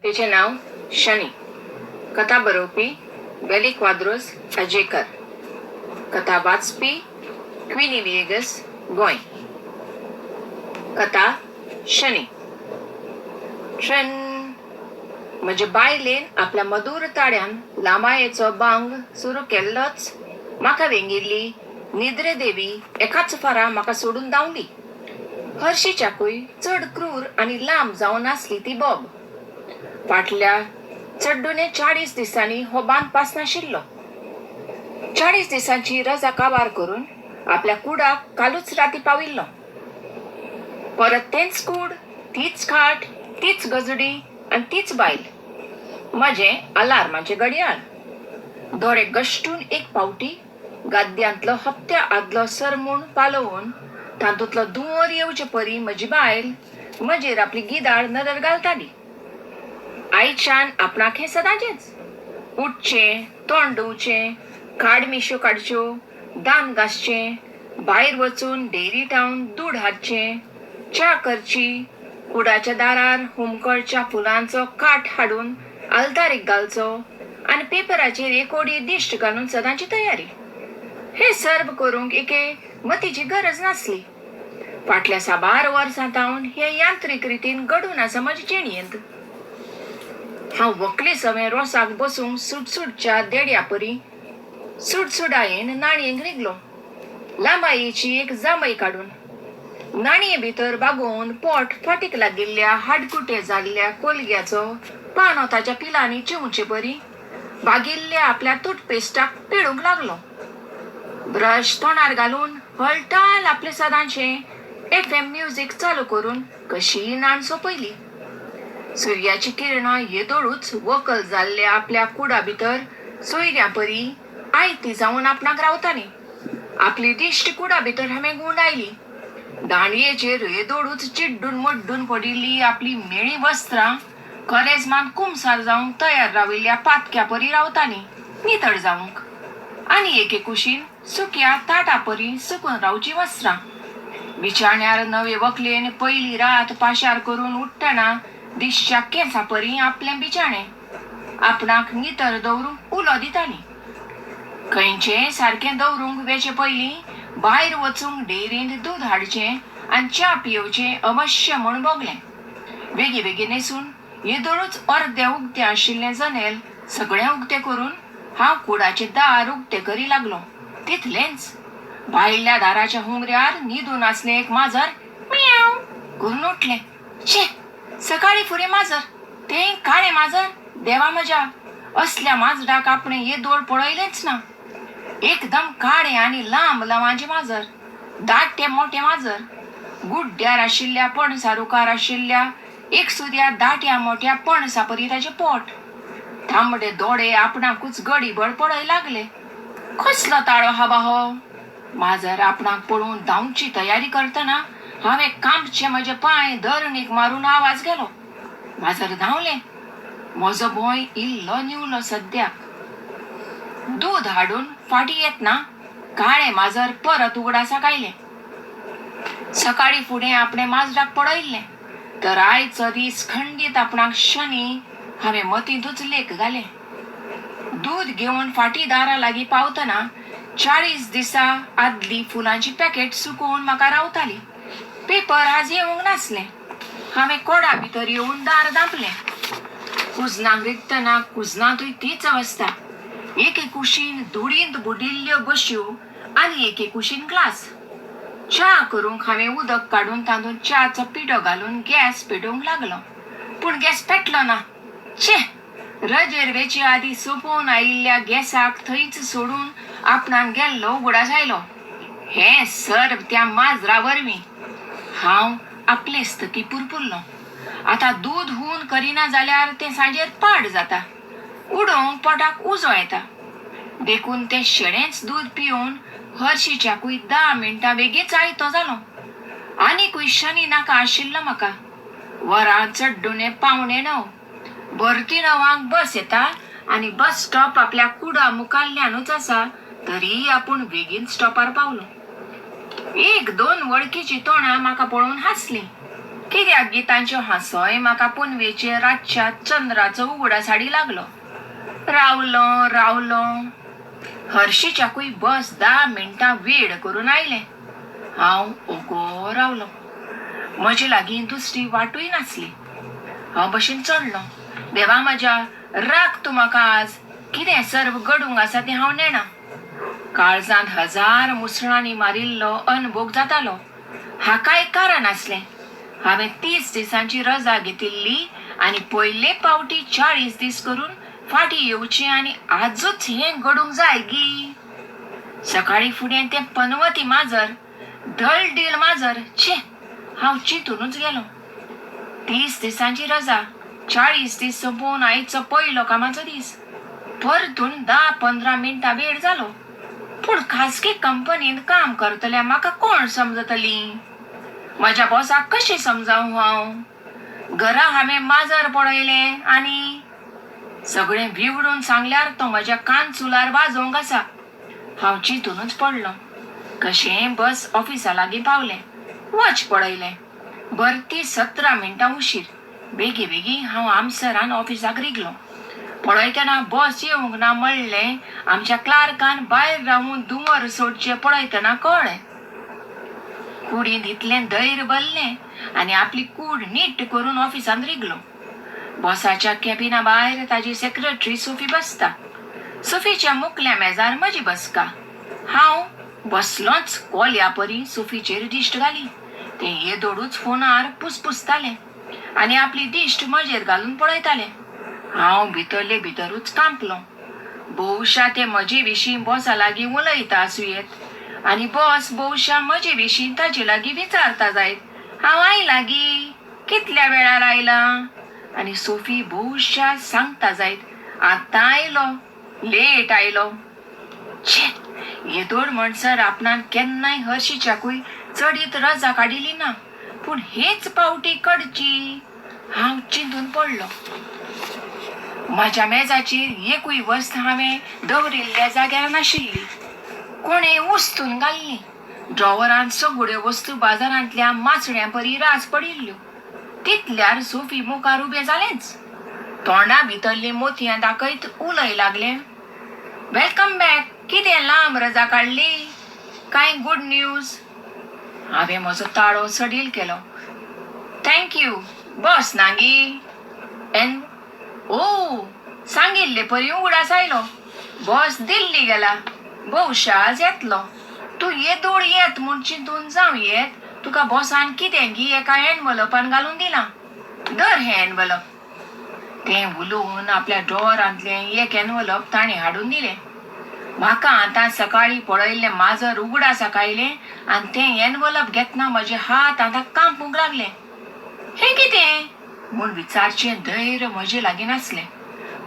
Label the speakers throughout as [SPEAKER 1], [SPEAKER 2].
[SPEAKER 1] तिचें नांव शनी. कथा बरोवपी वेली क्वाद्रोस अजेकर. कथा वाचपी क्विनी व्हिएगस, गोंय. कथा शनी. ट्रेन. म्हजे बायलेन आपल्या मधूर ताळ्यान लांबायेचो बांग सुरू केल्लोच, म्हाका वेंगिल्ली निद्रे देवी एकाच फारा म्हाका सोडून धांवली. हरशीच्याकूय चड क्रूर आनी लांब जावन आसली ती बोब. फाटल्या चड्डुने 40 दिसांनी हो बांद पास नाशिल्लो. 40 दिसांची रजा काबार करून आपल्या कुडाक कालूच राती पाविल्लो. परत तेंच कूड, तीच खाट, तीच गजडी आनी तीच बायल. म्हजें अलार्माचें घडयाळ. दोळे गश्टून एक पावटी गाद्यांतलो हप्त्या आदलो सरमूण पालोवन तातूंतलो धुंवर येवचे परी म्हजी बायल म्हजेर आपली गिदाळ नदर घालताली. आयच्यान आपणाक हें सदांचेंच. उठचें, तोंड धुवचें, काड मिश्यो काडच्यो, दांत घासचें, भायर वचून डेअरी टावन दूद हाडचें, च्या करची, कुडाच्या दारार हुमकळच्या फुलांचो काट हाडून आल्तारीक घालचो आनी पेपराचेर एकोडी दिश्ट घालून सदांची तयारी. हें सर्व करूंक एके मतीची गरज नासली. फाटल्या साबार वर्सां तावन हें यांत्रीक रितीन घडून आसा म्हजे जिणेंत. हांव व्हंकले सवें रोसाक बसूंक सुटसुटच्या देड्या परी सुडसुडायेन नाणयेक रिगलो. लांबायेची एक जांबय काडून नाणये भितर बागोवन पोट फाटीक लागिल्ल्या हाडकुटे जाल्ल्या कोलग्याचो पानो ताच्या पिलांनी चिंवचे परी बागिल्ल्या आपल्या टूथपेस्टाक पिळूंक लागलो. ब्रश तोंडार घालून हळटाल आपलें सदांचें एफ एम म्युजीक चालू करून कशीय न्हाण सोंपयली. सुर्याची किरणां येदोळूच वकल जाल्ल्या आपल्या कुडा भितर सोयऱ्यां परी आयती जावन आपणाक रावताली. आपली दिश्ट कुडा भितर हांवें गुंडायली. दांडयेचेर येदोळूच चिड्डून मड्डून पडिल्ली आपली म्हेळीं वस्त्रां करेजमान कुमसार जावंक तयार राविल्ल्या पातक्या परी रावतालीं नितळ जावंक, आनी एके कुशीन सुक्या ताटा परी सुकून रावचीं वस्त्रां. बिछाण्यार नवे वकलेन पयली रात पाशार करून उठ्ठना दिसच्या केंसा परी आपलें बिछाणें आपणाक नितळ दवरूंक उलो दिताली. खंयचेंय सारकें दवरूंक वेचे पयलीं भायर वचूंक डेअरींत दूद हाडचें आनी च्या पियेवचें अवश्य म्हूण भोगलें. बेगी बेगीन न्हेसून येदोळूच अर्दें उगतें आशिल्लें जनेल सगळें उगतें करून हांव कुडाचें दार उगतें करी लागलो. तितलेंच, भायल्या दाराच्या हुमऱ्यार न्हिदून आसलें एक माजर म्यांव करून उठलें. शे, सकाळीं फुडें माजर, तें काळें माजर. देवा म्हज्या, असल्या माजराक आपणें येदोळ पळयलेंच ना. एकदम काळें आनी लांब लवांचें माजर, दाट्टें मोटें माजर, गुड्ड्यार आशिल्ल्या पणसा रुखार आशिल्ल्या एकसुऱ्या दाट्या मोट्या पणसा परी ताचें पोट. तांबडे दोळे आपणाकूच गडीभर पळय लागले. कसलो ताळो हाबा हो. माजर आपणाक पळोवन धांवची तयारी करतना हांवें कांपचे म्हजे पांय धरणीक मारून आवाज गेलो. माजर धांवलें. म्हजो भंय इल्लो निवलो सद्याक. दूद हाडून फाटीं येतना काळें माजर परत उगडासाक आयलें. सकाळीं फुडें आपणें माजराक पळयल्लें तर आयचो दीस खंडीत आपणाक शनी हांवें मतींतूच लेख घालें. दूद घेवन फाटीं दारा लागीं पावतना 40 दिसां आदली फुलांची पॅकेट सुकोवन म्हाका रावताली. पेपर आज येवंक नासलें. हांवें कोडा भितर येवन दार धांपलें. कुजनाक रिगतना कुजनांतूय तीच अवस्था. एके कुशीन धुळींत बुडिल्ल्यो बश्यो आनी एके कुशीन ग्लास. च्या करूंक हांवें उदक काडून तातूंत च्याचो पिठो घालून गॅस पेटोवंक लागलो. पूण गॅस पेटलो ना. छे, रजेर वेचे आदीं सोंपोवन आयिल्ल्या गॅसाक थंयच सोडून आपणान गेल्लो उगडास आयलो. हें सर्व त्या माजरा वरवीं. हांव आपलेस्तकी पुरपुरलो. आतां दूद हून करिना जाल्यार तें सांजेर पाड जाता, उडोवंक पोटाक उजो येता. देखून तें शेळेंच दूद पिवन हरशीच्याकूय 10 मिनटां बेगीच आयतो जालो. आनीकूय शनी नाका आशिल्लो म्हाका. वरां चड्डुने 8:45, भरती 9 बस येता आनी बस स्टॉप आपल्या कुडा मुखाल्ल्यानूच आसा, तरी आपूण बेगीन स्टॉपार पावलो. 1-2 वळखीचीं तोंडां म्हाका पळोवन हांसलीं. कित्याक गी तांच्यो हांसोय म्हाका पुनवेचे रातच्या चंद्राचो उगडास हाडी लागलो. रावलो रावलो, हर्शीच्याकूय बस 10 मिनटां वेळ करून आयलें. हांव ओगो रावलो. म्हजे लागीं दुसरी वाटूय नासली. हांव बशीन चडलो. देवा म्हज्या, राख तूं म्हाका आज. कितें सर्व घडूंक आसा तें हांव नेणा. काळजांत 1000 मुसळांनी मारिल्लो अनभोग जातालो. हाका एक कारण आसलें. हांवें 30 दिसांची रजा घेतिल्ली आनी पयले पावटी 40 दीस करून फाटीं येवचें आनी आजूच हें घडूंक जाय गी. सकाळीं फुडें तें पनवती माजर, दलडील माजर, छे, हांव चिंतुनूच गेलो. 30 दिसांची रजा, 40 दीस सोंपोवन आयचो पयलो कामाचो दीस. परतून 10-15 मिनटां वेळ जालो. पूण खासगी कंपनींत काम करतल्या म्हाका कोण समजतली? म्हज्या बॉसाक कशें समजावं हांव? घरा हांवें माजर पळयलें आनी सगळें विवडून सांगल्यार तो म्हज्या कानसुलार वाजोवंक आसा. हांव चिंतुनूच पडलो. कशें बस ऑफिसा लागीं पावलें. वॉच पळयलें. भरती 17 मिनटां उशीर. बेगी बेगी हांव आमसरान ऑफिसाक रिगलो. पळयतना बस येवंक ना म्हणलें आमच्या क्लार्कान भायर रावून दुंवर सोडचें पळयतना कळ्ळें. कुडींत इतलें धैर्य भरलें आनी आपली कूड नीट करून ऑफिसांत रिगलो. बॉसाच्या कॅबिना भायर ताजी सेक्रेटरी सोफी बसता. सोफीच्या मुकल्या मेजार म्हजी बसका. हांव बसलोच कोल्या परी सोफीचेर दिश्ट घाली. तें येदोडूच फोनार पुसपुसतालें आनी आपली दिश्ट म्हजेर घालून पळयतालें. हांव भितरले भितरूच कांपलो. भोवशा ते म्हजे विशीं बॉसा लागीं उलयता आसूं येत आनी बॉस भोवशा म्हजे विशीं ताजे लागीं विचारता जायत, हांव आयलां गी, कितल्या वेळार आयलां? आनी सोफी भोवशा सांगता जायत, आतां आयलो, लेट आयलो. छे, येदोळ म्हणसर आपणान केन्नाय हर्शीच्याकूय चडीत रजा काडिल्ली ना, पूण हेच पावटी कडची. हांव चिंतून पडलो. म्हज्या मेजाचेर एकूय वस्त हांवें दवरिल्ल्या जाग्यार नाशिल्ली. कोणें उस्तून घाल्ली. ड्रॉवरांत सगळ्यो वस्तू बाजारांतल्या मासड्यां परी रास पडिल्ल्यो. तितल्यार सोफी मुखार उबें जालेंच. तोंडा भितरलीं मोतयां दाखयत उलय लागलें. Welcome back. कितें लांब रजा काडली? कांय गूड न्यूज? हांवें म्हजो ताळो सडील केलो. Thank you. बस नागी? एन ओ सांगिल्ले परी उगडास आयलो. बॉस दिल्ली गेला. भोवशा आज येतलो. तूं येदोळ येत म्हूण चिंतून जावं येत तुका बॉसान कितें गी एका एनवलपान घालून दिलां. धर हें एनवलप. तें उलोवन आपल्या ड्रॉवरांतलें एक एनवलप ताणें हाडून दिलें. म्हाका आतां सकाळीं पळयल्लें माजर उगडासाक आयलें आनी तें एनवलप घेतना म्हजे हात आतां कांपूंक लागले. हें कितें म्हूण विचारचें धैर्य म्हजे लागीं नासलें.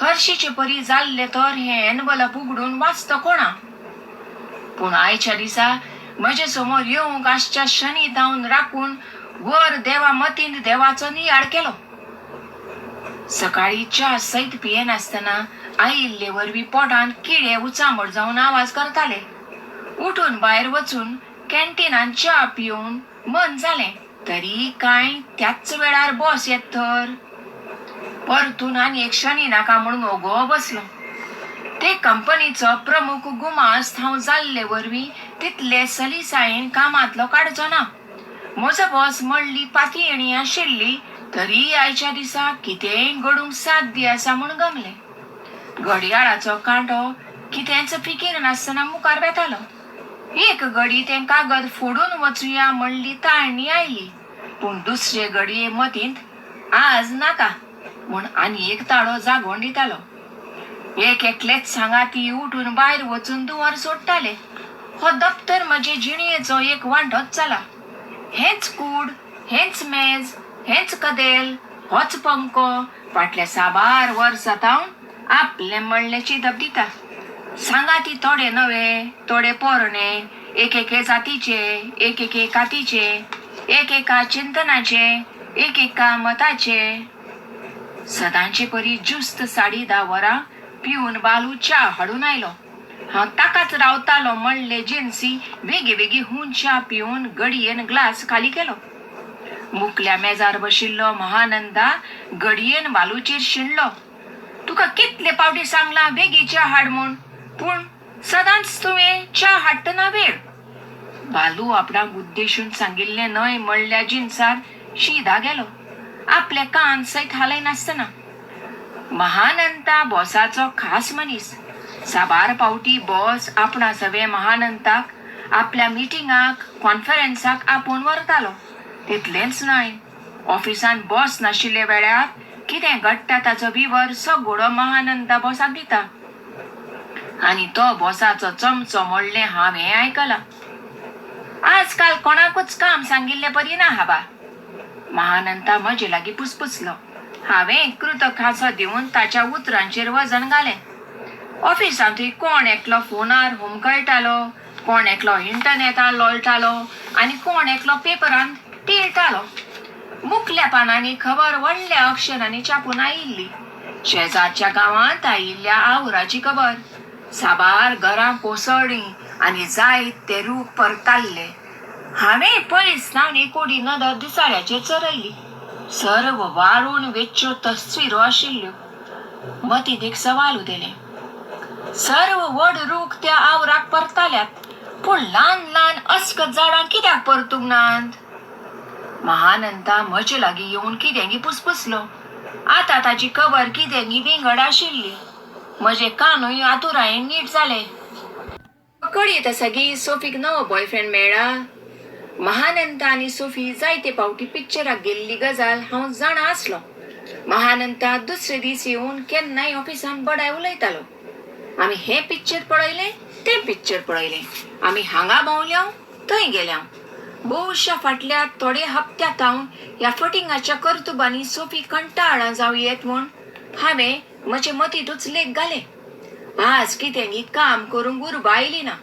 [SPEAKER 1] हर्शीचे परी जाल्लें तर हें एनवलप उगडून वाचतो कोणा? पूण आयच्या दिसा म्हजे समोर येवंक आसच्या शनी धांवन राखून वर देवा मतींत देवाचो नियाळ केलो. सकाळीं च्या सयत पियेनासतना आयिल्ले वरवीं पोटांत किडे उचांबळ जावन आवाज करताले. उठून भायर वचून कॅन्टिनांत च्या पिवन मन जालें तरी कांय त्याच वेळार बॉस येत तर. परतून आनी एक शनी नाका म्हणून ओगो बसलो. ते कंपनीचो प्रमुख गुमास्त हांव जाल्ले वरवीं तितले सलिसायेन कामांतलो काडचो ना. म्हजो बॉस म्हणली पातयेणी आशिल्ली तरी आयच्या दिसा कितेंय घडूंक साध्य आसा म्हूण गमलें. घडयाळाचो कांटो कितेंच फिकीर नासतना मुखार वेतालो. एक घडी तें कागद फोडून वचुया म्हणली ताळणी आयली, पूण दुसरे घडये मतींत आज नाका म्हूण आनी एक ताळो जागोवन दितालो. एक एकलेच सांगाती उठून भायर वचून दुवार सोडटाले. हो दप्तर म्हजे जिणयेचो एक वांटोच जाला. हेंच कूड, हेंच मेज, हेंच कदेल, होच पंखो फाटल्या साबार वर्सां तावन आपलें म्हणलें चिंतप दिता. सांगाती थोडे नवे, थोडे पोरणे, एकेके जातीचे, एकेके कातीचे, एकेका चिंतनाचे, एकेका मताचे. सदांचे परी ज्युस्त 10:30 वरां पिवन बालू च्या हाडून आयलो. हांव ताकाच रावतालो म्हणले जिन्सी बेगी बेगी हून च्या पिवन गडयेन ग्लास खाली केलो. मुकल्या मेजार बशिल्लो महानंदा घडयेन बालूचेर शिणलो, तुका कितले पावटी सांगलां बेगी च्या हाड म्हूण, पूण सदांच तुवें च्या हाडटना वेळ. बालू आपणाक उद्देशून सांगिल्लें न्हय म्हणल्या जिनसार शीदा गेलो, आपले कान सयत हालयनासतना. महानंता बॉसाचो खास मनीस. साबार पावटी बॉस आपणा सवे महानंताक आपल्या मिटिंगाक कॉन्फरन्साक आपोवन व्हरतालो. तितलेंच न्हय, ऑफिसांत बॉस नाशिल्ल्या वेळार कितें घडटा ताचो विवर सगळो महानंता बॉसाक दिता आनी तो बॉसाचो चमचो म्हणलें हांवें आयकलां. आजकाल कोणाकूच काम सांगिल्लें परी ना हाबा. महानंता म्हजे लागीं पुसपुसलो. हांवें कृतक हांसो दिवन ताच्या उतरांचेर वजन घालें. ऑफिसांतूय कोण एकलो फोनार हुमकळटालो, कोण एकलो इंटरनेटार लोळटालो आनी कोण एकलो पेपरांत टिळटालो. मुकल्या पानांनी खबर व्हडल्या अक्षरांनी छापून आयिल्ली. शेजारच्या गांवांत आयिल्ल्या आवराची खबर. साबार घरां कोसळ्ळीं आनी जायते ते रूख परताल्ले. हांवें पयस सावन एकोडी नदर दिसाळ्याचेर चरयली. सर्व वाळून वेच्च्यो तस्विरो आशिल्ल्यो. मतींत एक सवाल उदेलें, सर्व व्हड रूख त्या आवराक परताल्यात, पूण ल्हान ल्हान अस्कत झाडां कित्याक परतूंक नात? महानंता म्हजे लागीं येवन कितेंगी पुसपुसलो. आतां ताची खबर कितेंगी विंगड आशिल्ली. म्हजे कानूय आतुरायेन नीट जाले. कळयत आसा गी सोफीक नवो बॉयफ्रेंड मेळ्ळा. महानंता आनी सोफी जायते पावटी पिक्चराक गेल्ली गजाल हांव जाणा आसलो. महानंता दुसरे दीस येवन केन्नाय ऑफिसांत बडाय उलयतालो. आमी हें पिक्चर पळयलें, तें पिक्चर पळयलें, आमी हांगा भोंवल्या, थंय गेल्या. बहुशा फाटल्या थोडे हप्त्या थावन ह्या फटिंगाच्या कर्तुबांनी सोफी कंटाळा जावं येत म्हूण हांवें म्हजे मतींतूच लेख घाले. आज कितेंगी काम करूंक उर्बा आयली ना.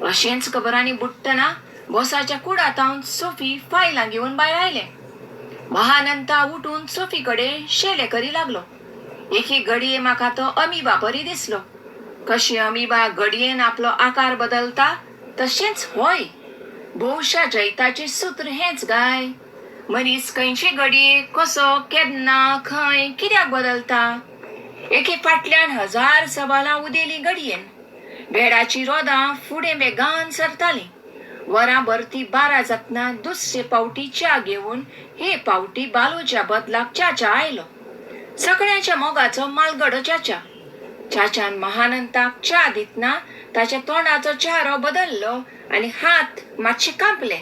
[SPEAKER 1] अशेंच खबरांनी बुडटना बॉसाच्या कुडांत सोफी फायलां घेवन भायर आयलें. महानंता उठून सोफी कडेन शेले करी लागलो. एके घडये म्हाका तो अमिबा परी दिसलो. कशी अमिबा घडयेन आपलो आकार बदलता तशेंच होय. भोवशा जैताचें सूत्र हेंच गाय. मनीस खंयचे घडये कसो केन्ना खंय कित्याक बदलता? एके फाटल्यान हजार सवालां उदेलीं घडयेन. बेडाचीं रोदां फुडें बेगान सरतालीं. वरां भरती 12 जातना दुसरे पावटी च्या घेवन हे पावटी बालूच्या बदलाक चाचा आयलो. सगळ्यांच्या मोगाचो मालगडो चाचा. चाचान महानंताक च्या दितना ताच्या तोंडाचो चेहरो बदल्लो आनी हात मातशे कांपले.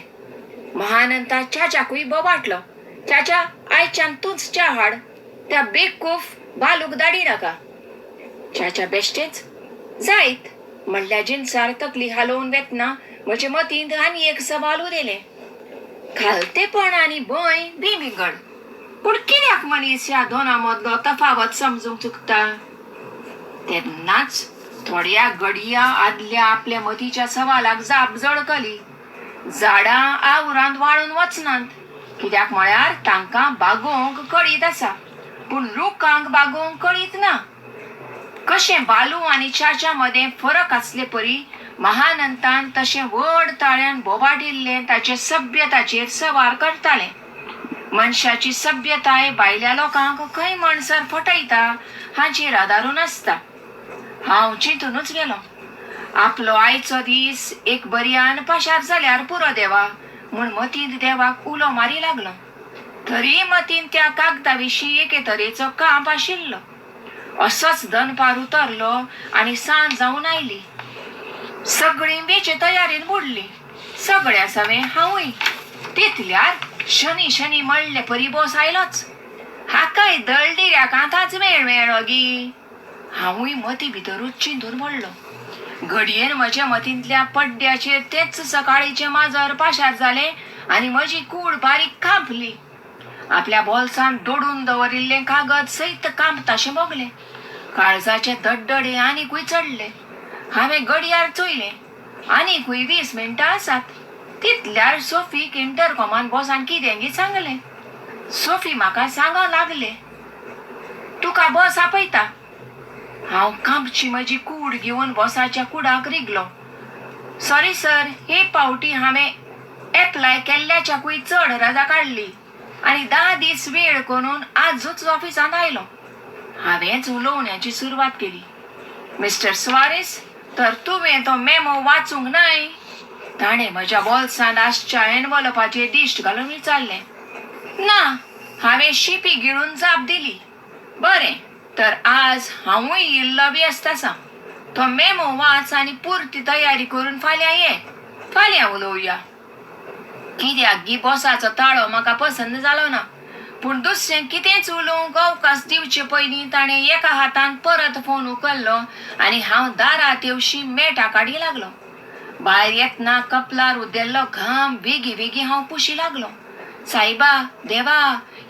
[SPEAKER 1] महानंता चाचाकूय बोबाटलो, चाचा आयच्यान तूंच च्या हाड, त्या बेकूफ बालूक दाडी नाका. चाचा बेश्टेच जायत म्हणल्या जिनसार तकली हालोवन वेतना म्हजे मतींत आनी एक सवाल उरयलें. खालतेपण आनी भंय विंगड, पूण कित्याक मनीस ह्या दोना मदलो तफावत समजूंक चुकता? तेन्नाच थोड्या घडया आदल्या आपल्या मतीच्या सवालाक जाप जळकली. झाडां आवरांत वाळून वचनात, कित्याक म्हळ्यार तांकां बागोवंक कळीत आसा, पूण रुखांक बागोवंक कळीत ना. कशें बालू आनी चाचा मदें फरक आसले परी महानंतान तशें व्हड ताळ्यान बोबाटिल्लें ताचे सभ्यताचेर सवार करतालें. मनशाची सभ्यताय भायल्या लोकांक खंय म्हणसर फटयता हाचेर आदारून आसता. हांव चिंतूनच गेलो. आपलो आयचो दीस एक बरयान पाशार जाल्यार पुरो देवा म्हूण मतींत देवाक उलो मारी लागलो. तरी मतींत त्या कागदा विशीं एके तरेचो कांप आशिल्लो. असोच दनपार उतरलो आनी सांज जावन आयली. सगळीं वेचे तयारेन बुडलीं. सगळ्या सवें हांवूय. तितल्यार शनी शनी म्हणले परी बोस आयलोच. हाकाय दळडिऱ्याक आतांच मेळ मेळ्ळो गी. हांवूय मती भितरूच चिंतून पडलो. घडयेन म्हज्या मतींतल्या पड्ड्याचेर तेच सकाळीचें माजर पाशार जालें आनी म्हजी कूड बारीक कांपली. आपल्या बोल्सांत दोडून दवरिल्लें कागद सयत कांपताशें भोगलें. काळजाचे धडधडे आनीकूय चडले. हांवें घडयाळ चोयलें. आनीकूय 20 मिनटां आसात. तितल्यार सोफीक इंटरकॉमान बॉसान कितेंगी सांगलें. सोफी म्हाका सांगो लागलें, तुका बॉस आपयता. हांव कांपची म्हजी कूड घेवन बॉसाच्या कुडाक रिगलो. सॉरी सर, हे पावटी हांवें एप्लाय केल्ल्याच्याकूय चड रजा काडली आनी 10 दीस वेळ करून आजूच ऑफिसांत आयलो. हांवेंच उलोवण्याची सुरवात केली. मिस्टर स्वारेस, तर तुवें तो मेमो वाचूंक नाय? ताणें म्हज्या बोल्सांत आसच्या एनवलपाचेर दिश्ट घालून विचारलें. ना, हांवें शिपी गिळून जाप दिली. बरें, तर आज हांवूय इल्लो व्यस्त आसा. तो मेमो वाच आनी पुरती तयारी करून फाल्यां ये. फाल्यां उलोवया. कित्याक गी बॉसाचो ताळो म्हाका पसंत जालो ना. पूण दुसरें कितेंच उलोवंक अवकाश दिवचे पयलीं ताणें एका हातान परत फोन उखल्लो आनी हांव दारा तेवशी मेटा काडी लागलो. भायर येतना कपलार उदेल्लो घाम बेगी बेगी हांव पुशी लागलो. सायबा, देवा,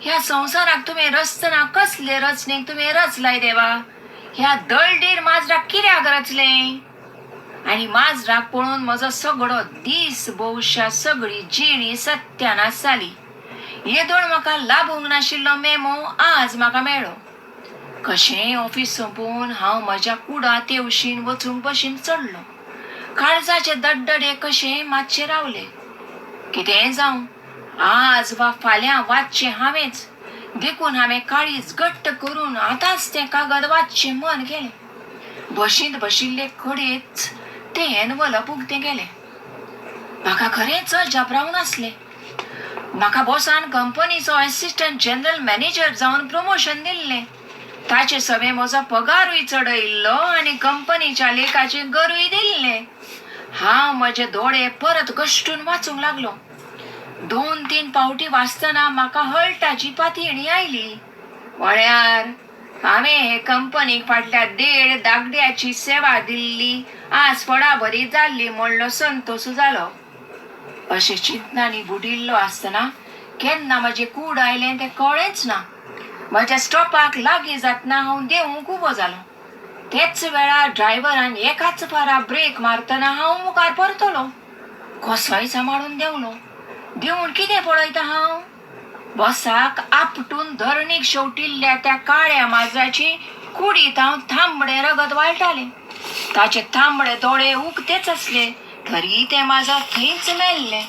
[SPEAKER 1] ह्या संवसाराक तुवें रचतना कसले रचणेक तुवें रचलाय देवा? ह्या दळडीर माजराक कित्याक रचलें? आनी माजराक पळोवन म्हजो सगळो दीस, भोवशा सगळी जिणी सत्यानाश जाली. येदोळ म्हाका लाभूंक नाशिल्लो मेमो आज म्हाका मेळ्ळो. कशेंय ऑफीस सोंपोवन हांव म्हज्या कुडा तेवशीन वचूंक बशीन चडलो. काळजाचे दड्डडे कशें मातशे रावले. कितेंय जावं, आज वा फाल्यां वाचचें हांवेंच. देखून हांवें काळीज घट्ट करून आतांच तें कागद वाचचें मन केलें. बशींत बशिल्ले कडेच तें एनवलप उगतें केलें. म्हाका खरेंच अजाप रावून आसलें. म्हाका बॉसान कंपनीचो असिस्टंट जनरल मॅनेजर जावन प्रमोशन दिल्लें. ताचे सवें म्हजो पगारूय चडयिल्लो आनी कंपनीच्या लेखाचें गरूय दिल्लें. हांव म्हजे दोळे परत कश्टून वाचूंक लागलो. 2-3 पावटी वाचतना म्हाका हळटाची पातयेणी आयली. म्हळ्यार हांवें हे कंपनीक फाटल्या 1.5 दागड्याची सेवा दिल्ली आज फळाबरी जाल्ली म्हणलो संतोश जालो. अशें चिंतनांनी बुडिल्लो आसतना केन्ना म्हजें कूड आयलें तें कळ्ळेंच ना. म्हज्या स्टॉपाक लागीं जातना हांव देंवूंक उबो जालो. तेच वेळार ड्रायव्हरान एकाच फारा ब्रेक मारतना हांव मुखार परतलो. कसोय सांबाळून देंवलो. देंवून कितें पळयता हांव? बसाक आपटून धरणीक शेवटिल्ल्या त्या काळ्या माजराची कुडीत हांव तांबडें रगत वाळटालें. ताचे तांबडे दोळे उकतेच आसले तरी तें माजर थंयच मेल्लें.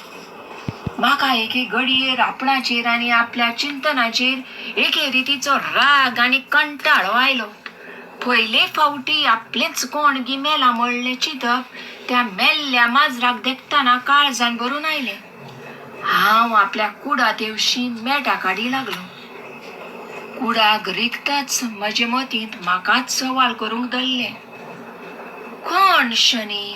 [SPEAKER 1] म्हाका एके घडयेर आपणाचेर आनी आपल्या चिंतनाचेर एके रितीचो राग आनी कंटाळो आयलो. पयले फावटी आपलेंच कोण गी मेला म्हणलें चिंतप त्या मेल्ल्या माजराक देखतना काळजान भरून आयलें. हांव आपल्या कुडा तेवशी मेटा काडी लागलो. कुडाक रिगताच म्हजे मतींत म्हाकाच सवाल करूंक धरलें. कोण शनी?